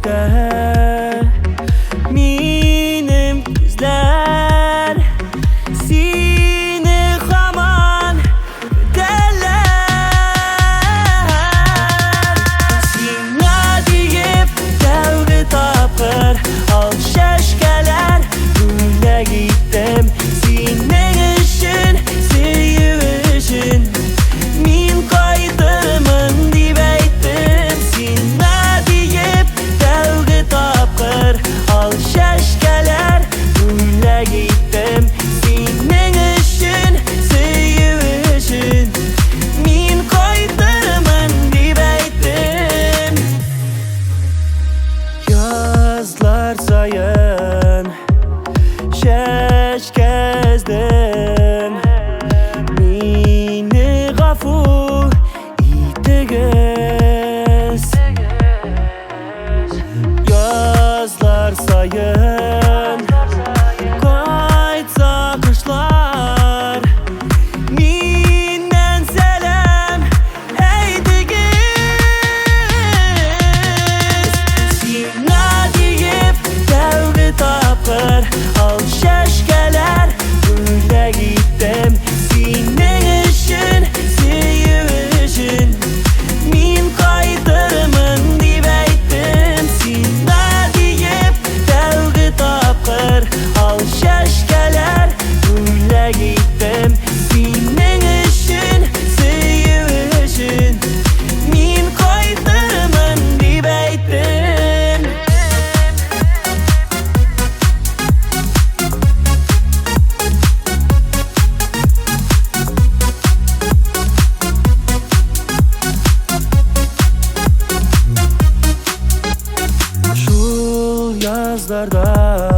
төстә минем күзләр сине һаман көтәләр. Сиңа диеп тәүге тапкыр ал чәчкәләр бүләк иттем. Синең өчен, сөю өчен мин кайтырмын дип әйттем. Сиңа диеп тәүге тапкыр ал чәчкәләр бүләк иттем. Синең өчен, сөю өчен мин кайтырмын дип әйттем. Язлар саен чәчкә өздем, мине гафу итегез. Язлар саен кайтса кошлар, миннән сәлам әйтегез. Сиңа диеп тәүге тапкыр ал чәчкәләр бүләк иттем. Синең өчен, сөю өчен мин кайтырмын дип әйттем. Сиңа диеп тәүге тапкыр ал чәчкәләр бүләк иттем. Синең өчен, сөю өчен мин кайтырмын дип әйттем. Шул язларда